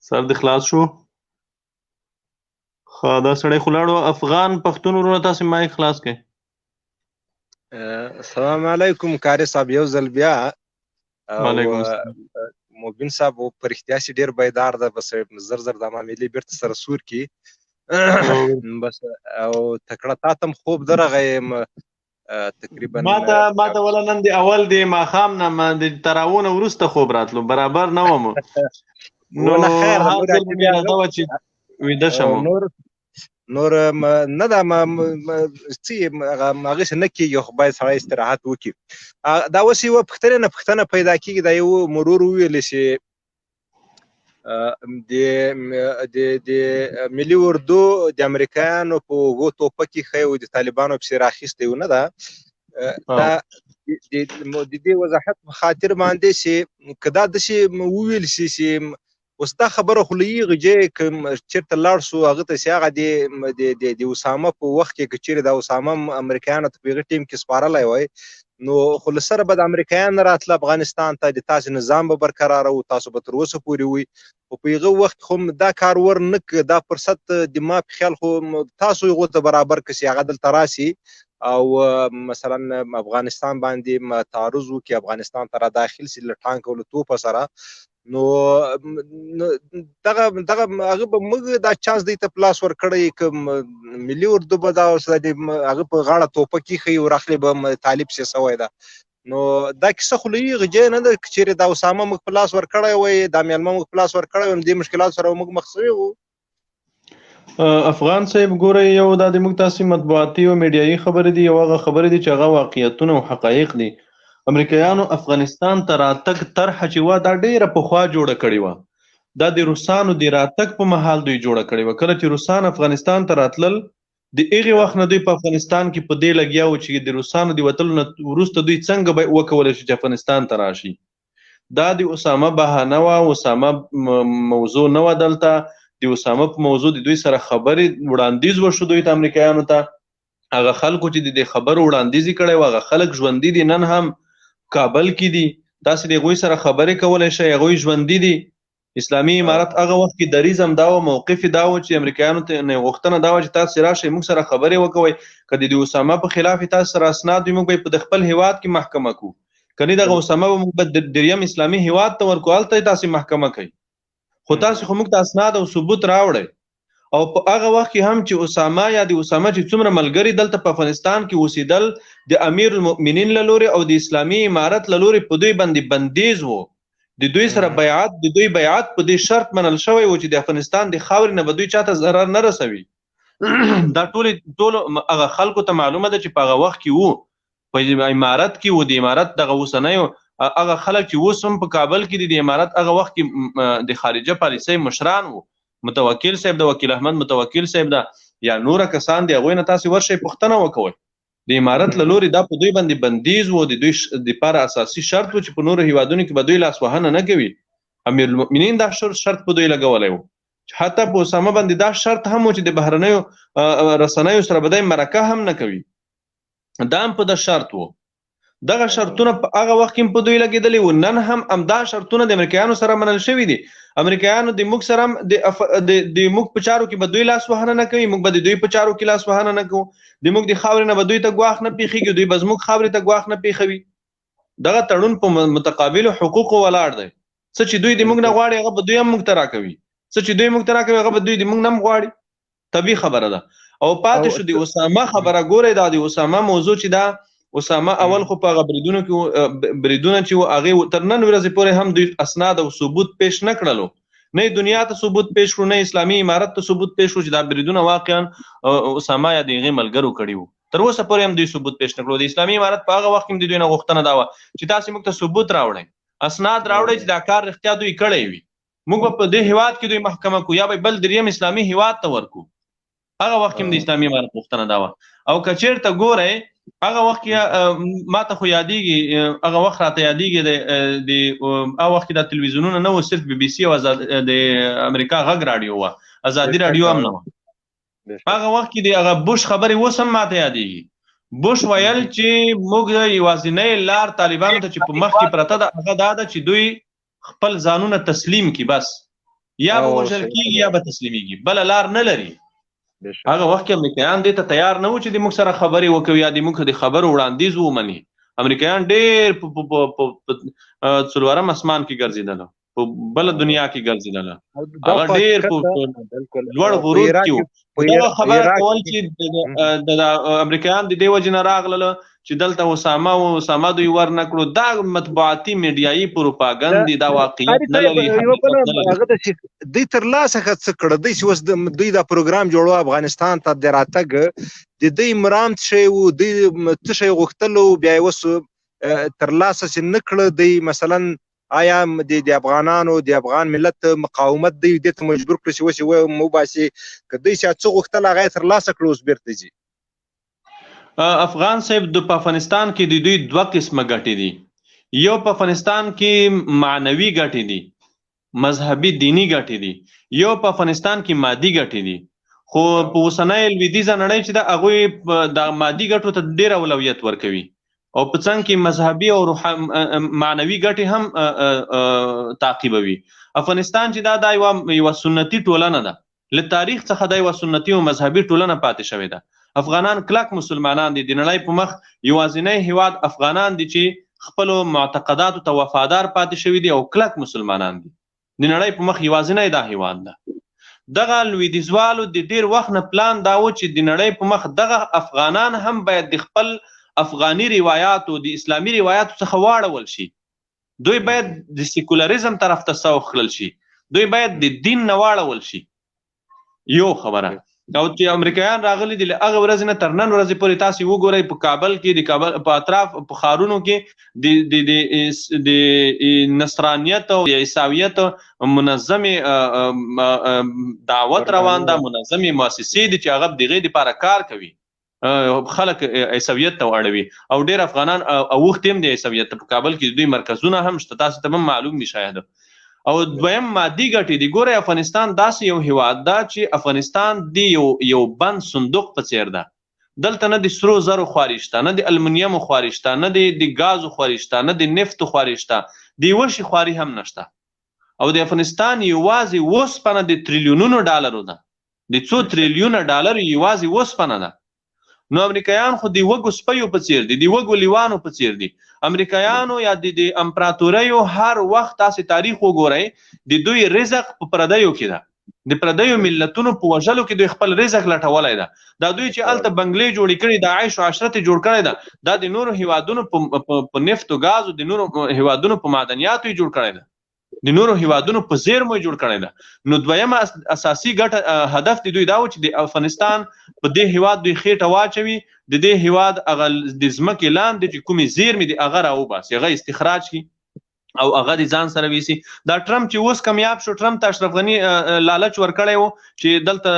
سر دې خلاص شو. ښه، دا سړی خو لاړو. افغان پښتون وروڼه، تاسو مایک خلاص کړئ. السلام علیکم قاری صاحب، یو ځل بیا. وعلیکم السلام. مبین صاحب په رښتیا چې ډیر بیدار ده، بس زر زر د معاملې بیرته سره سور کی بس. او تکړه تا تم خوب درغی تقریبا؟ ما ته ولا نن دی اول دی ماښام نه ما د تراونه وروسته خوب راتلو، برابر نه وم. نو خیر، هر ځل مې اراده وه چې ویده شم. نور نه دا څه هغه څه نه کېږي، خو باید سړی استراحت وکړي. دا اوس یوه پوښتنه نه پوښتنه پیدا کېږي. دا یو مرور وویل چې د د د ملي اردو د امریکایانو په اوږو توپکې ښی او د طالبانو پسې راخیستی و، نه ده؟ دا د دې وضاحت په خاطر باندې چې که دا داسې وویل شي چې اوس دا خبره خو لویږي چې که چېرته لاړ شو هغه ته چې هغه د اسامه په وخت کې که چېرې دا اسامه امریکایانو ته په هغه ټیم کې سپارلی وای، نو خو له سره به د امریکایان نه راتله افغانستان ته، د تاسو نظام به برقرار و، تاسو به تر اوسه پورې وي. خو په هغه وخت خو دا کار ور نه دا فرصت د ما په خیال خو تاسو هغو ته برابر کړي چې هغه دلته راسي او مثلا افغانستان باندې تعرض وکړي، افغانستان ته را داخل سي له ټانک او له توپه سره. نو دغه دغه هغه به موږ دا چانس دی ته پلاس ورکړی که ملي اردو به دا اوس د هغه په غاړه توپک کیښی او راخلی به طالب سي سوی ده. نو دا کیسه خو لویږي نه ده. که چېرې دا اسامه موږ په لاس ورکړی وای، دا میلمه موږ په لاس ورکړی وای، دې مشکلات سره موږ مخ سوي وو. افغان صاحب، ګوره، یو دا د موږ تاسو مطبوعاتي او میډیایي خبرې دي، یو هغه خبرې دي چې هغه واقعیتونه او حقایق دي. امریکایانو افغانستان ته راتګ طرحه چې وه، دا ډیره پخوا جوړه کړې وه. دا د روسانو د راتګ په مهال دوی جوړه کړې وه. کله چې روسان افغانستان ته راتلل، د هغې وخت نه دوی په افغانستان کې په دې لګیا وو چې د روسانو د وتلو نه وروسته دوی څنګه به وکولی شي چې افغانستان ته راشي. دا د اسامه بهانه وه، اسامه موضوع نه وه. دلته د اسامه په موضوع د دوی سره خبرې وړاندیز وشو دوی ته، امریکایانو ته. هغه خلکو چې د دې خبرو وړاندیز یې کړی و، هغه خلک ژوندي دي، نن هم کابل کې دي. تاسې د هغوی سره خبرې کولی شئ، هغوی ژوندي دي. اسلامي امارت هغه وخت کې دریځ هم دا و، موقف یې دا و چې امریکایانو ته نه غوښتنه دا وه چې تاسې راشئ، موږ سره خبرې وکوئ. که د اسامه په خلاف تاسو سره اسناد وي، موږ به په خپل هیواد کې محکمه کو، کني دغه اسامه به موږ به دریم اسلامي هیواد ته ورکو، هلته یې تاسې محکمه کوي، خو تاسې خو موږ ته اسناد او ثبوت راوړئ. او په هغه وخت کې هم چې اسامه یا د اسامه چې څومره ملګري دلته په افغانستان کې اوسېدل، د امیر المؤمنین له لوري او د اسلامي امارت له لوري په دوی باندې بندیز وو. د دوی سره بیعت، د دوی بیعت په دې شرط منل شوی و چې د افغانستان د خاورې نه به دوی چاته ضرر نه رسوي. دا ټول هغه خلکو ته معلومه ده چې په هغه وخت کې وو، په امارت کې وو. د امارت دغه اوسنیو هغه خلک چې اوس هم په کابل کې دي، د امارت هغه وخت کې د خارجه پالیسۍ مشران وو، متوکل صاحب د وکیل احمد متوکل صاحب دا یا نور کسان دی، هغوی نه تاسو ورشئ، پوښتنه وکوئ. د امارت له لوري دا په دوی باندې بندیز وو، د دوی د لپاره اساسي شرط و چې په نورو هیوادونو کې به دوی لاسوهنه نه کوي. امیر المؤمنین دا شرط په دوی لګولی و. حتی په اسامه باندې دا شرط هم و چې د بهرنیو رسنیو سره به دی مرکه هم نه کوي، دا هم په د شرط وو. دغه شرطونه په هغه وخت کې په دوی لګېدلي وو، نن هم همدا شرطونه د امریکایانو سره منل شوي دي. امریکایانو د موږ سره د موږ په چارو کې به دوی لاس وهنه نه کوي، موږ به د دوی په چارو کې لاس وهنه نه کوو. د موږ د خاورې نه به دوی ته ګواښ نه پیښیږي، دوی به زموږ خاورې ته ګواښ نه پیښوي. دغه تړون په متقابلو حقوقو ولاړ دی. څه چې دوی د موږ نه غواړي، هغه به دوی هم موږ ته راکوي، څه چې دوی موږ ته راکوي، هغه به دوی د موږ نه هم غواړي. طبیعي خبره ده. او پاتې شو د اسامه خبره، ګورئ، دا د اسامه موضوع چې دا اسامه اول خو په هغه بریدونو کې، بریدونه چې وو، هغې تر نن ورځې پورې هم دوی اسناد او ثبوت پیش نه کړلو، نه دنیا ته ثبوت پیش کړو، نه اسلامي امارت ته ثبوت پیش کړو چې دا بریدونه واقعا اسامه یا د هغې ملګرو کړي وو. تر اوسه پورې هم دوی ثبوت پیش نه کړو. د اسلامي امارت په هغه وخت کې د دوی نه غوښتنه دا وه چې تاسې موږ ته ثبوت راوړئ، اسناد راوړئ چې دا کار رښتیا دوی کړی وي، موږ به په دې هیواد کې دوی محکمه کو یا به بل دریم اسلامي هیواد ته ورکو. هغه وخت کې د اسلامي امارت غوښتنه دا وه. او که چیرته ګورئ، هغه وخت کې ما ته خو یادېږي، هغه وخت راته یادېږي، د هغه وخت کې دا تلویزیونونه نه وو، صرف بي بي سي او ازاد د امریکا غږ راډیو وه، ازادي راډیو هم نه وه. هغه وخت کې د هغه بوش خبرې اوس هم ماته یادېږي. بوش ویل چې موږ یوازینۍ لار طالبانو ته چې په مخ کې پرته ده، هغه دا ده چې دوی خپل ځانونه تسلیم کړي، بس. یا به وژل کیږي یا به تسلیمیږي، بل لار نه لري. هغه وخت کې امریکایان دې ته تیار نه وو چې د موږ سره خبرې وکړي یا د موږ د خبرو وړاندیز ومني. امریکایان ډیر په څلورم اسمان کې ګرځیدل، په بل دنیا کې ګرځیدل، هغه ډیر په لوړ غرور کې وو. دا خبره کول چې د امریکایان د دې وجې نه راغلل چې دلته اسامه او اسامه دوی ور نه کړو، دا مطبوعاتي میډیایي پروپاګند دی، دا واقعیت نه لري. هغه د دوی تر لاسه څه کړه، دوی چې اوس دوی دا پروګرام جوړو افغانستان ته د راتګ، د دوی مرام څه شی وو، دوی څه شی غوښتلو، بیا یې اوس تر لاسه چې نه کړه دوی، مثلا آیا د افغانانو د افغان ملت مقاومت دوی دې ته مجبور کړ چې اوس یې وباسي؟ که دوی چې څه غوښتل هغه یې تر لاسه کړو، اوس بیرته ځي. افغان صاحب، د په افغانستان کې د دوی دوه قسمه ګټې دي. یو په افغانستان کې معنوي ګټې دي، مذهبي دیني ګټې دي، یو په افغانستان کې مادي ګټې دي. خو په اوسنۍ لویدیځه نړۍ چې د هغوی د مادي ګټو ته ډېر اولویت ورکوي او په څنګ کې مذهبي او معنوي ګټې هم تعقیبوي. افغانستان چې دا یوه سنتي ټولنه ده، له تاریخ څخه دا یوه سنتي او مذهبي ټولنه پاتې شوې ده. افغانان کلک مسلمانان دي، د نړۍ په مخ یوازینی هیواد افغانان دي چې خپلو معتقداتو ته وفادار پاتې شوي دي او کلک مسلمانان دي. د نړۍ په مخ یوازینی دا هیواد ده. دغه لویدیځوالو د ډیر وخت نه پلان دا و چې د نړۍ په مخ دغه افغانان هم باید د خپل افغاني روایاتو، د اسلامي روایاتو څخه واړول شي. دوی باید د سیکولریزم طرف ته سوق کړل شي، دوی باید د دین نه واړول شي. یو خبره، او چې امریکایان راغلي دي له هغه ورځې نه تر نن ورځې پورې تاسې وګورئ په کابل کې، د کابل په اطراف په ښارونو کې د د د د نصرانیت او عیسویت منظمې دعوت روان ده، منظمې مؤسسې دي چې هغه دغې دپاره کار کوي، خلک عیسویت ته واړوي. او ډېر افغانان اوښتي هم دي عیسویت ته. په کابل کې دوی مرکزونه هم شته، تاسو ته هم معلوم دي شاید. او دویم مادي ګټې دي. ګورئ افغانستان داسې یو هیواد ده چې افغانستان دی یو بند صندوق په څیر ده. دلته نه د سرو زرو خواري شته، نه د المونیمو خواري شته، نه د ګازو خواري شته، نه د نفتو خواري شته، د یوه شي خواري هم نشته. او د افغانستان یوازې اوسپنه د تریلیونونو ډالرو ده، د څو تریلیونه ډالرو یوازې اوسپنه ده. نو امریکایان خو د وږو سپیو په څیر دي، د وږو لیوانو په څیر دي. امریکایانو یا د امپراتوریو هر وخت تاسې تاریخ وګورئ، د دوی رزق په پردیو کې ده، د پردیو ملتونو په وژلو کې دوی خپل رزق لټولی ده. دا دوی چې هلته بنګلې جوړې کړي، د عیش او عشرت یې جوړ کړی ده، دا د نورو هیوادونو په نفتو ګازو، د نورو هیوادونو په معدنیاتو یې جوړ کړی ده، د نورو هیوادونو په زیرمو یې جوړ کړی ده. نو دویمه اساسي ګټه هدف د دوی دا و چې د افغانستان په دې هیواد دوی خېټه واچوي، د دې هیواد هغه د ځمکې لاندې چې کومې زیرمې دي هغه راوباسي، هغه استخراج کړي او هغه د ځان سره ویسي. دا ټرمپ چې اوس کامیاب شو، ټرمپ ته اشرف غني لالچ ورکړی و چې دلته